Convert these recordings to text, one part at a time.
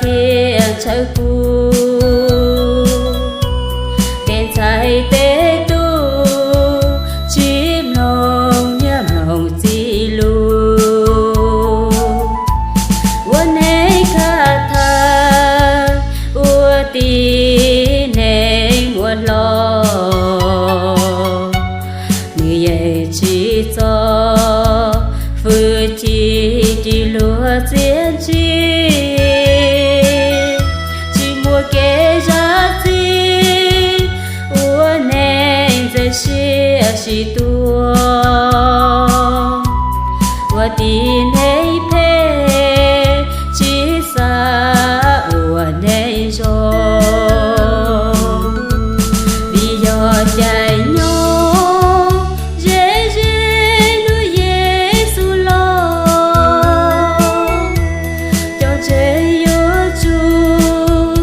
thiaj ntshaw kuv. Tej ntxhais tej tub tsis mloog niam mloog txiv lus, ua neeg khav theeb, ua tib neeg muab hlob. Nws yeej tsis txo fwj chim ris luag txiaj ntsig, tsis muaj kev zam txim, ua neeg ntxeev siab sib tua, ua tib neeg phem, tsis xav ua neeg zoo. Vim yog caij nyoog ze ze hnub Yexus los, cov ntseeg yuav tsum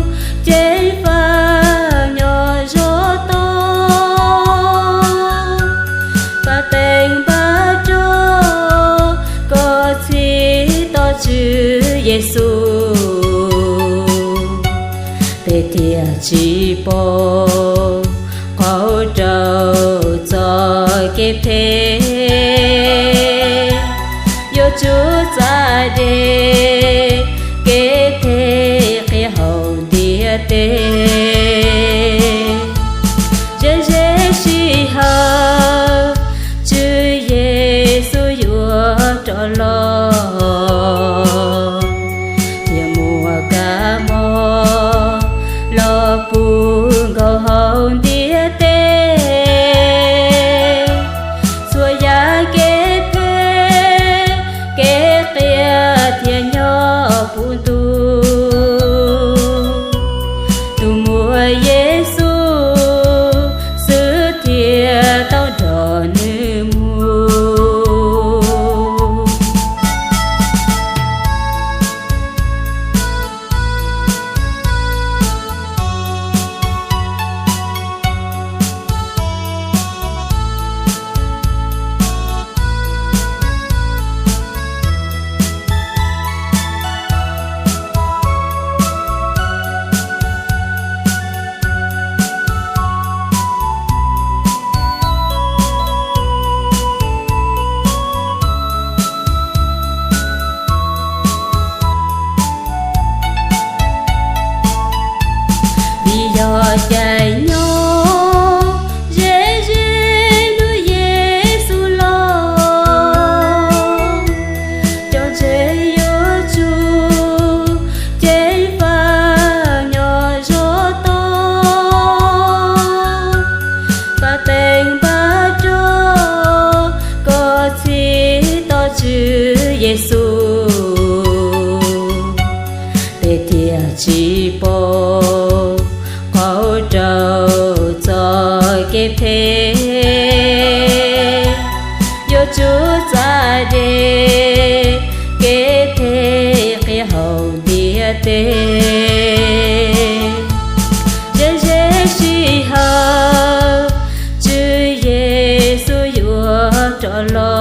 ceev faj nyob zov tau, pab teev npaj rau kom txhim tos Tswv Yexus. Peb thiaj tsis pom qauv rau txoj kev phem, yuav tsum txav deb kev phem qhia hauv ntiaj teb. Ze ze sij hawm Tswv Yexus yuav rov los, thiaj muaj kab mob los puv nkaus hauv ntiaj teb. Txhua yam kev phem kev qias thiaj nyob puv ntuj, tus muaj Yexus xwb thiaj tau nrog nws mus. Vim yog caij nyoog ze ze hnub Yexus los, cov ntseeg yuav tsum ceev faj nyob zov tau, pab teev npaj rau kom txhim tos Tswv Yexus. Peb thiaj tsis pom qauv rau txoj kev phem, yuav tsum txav deb kev phem qhia hauv ntiaj teb. Ze ze sij hawm Tswv Yexus yuav rov los,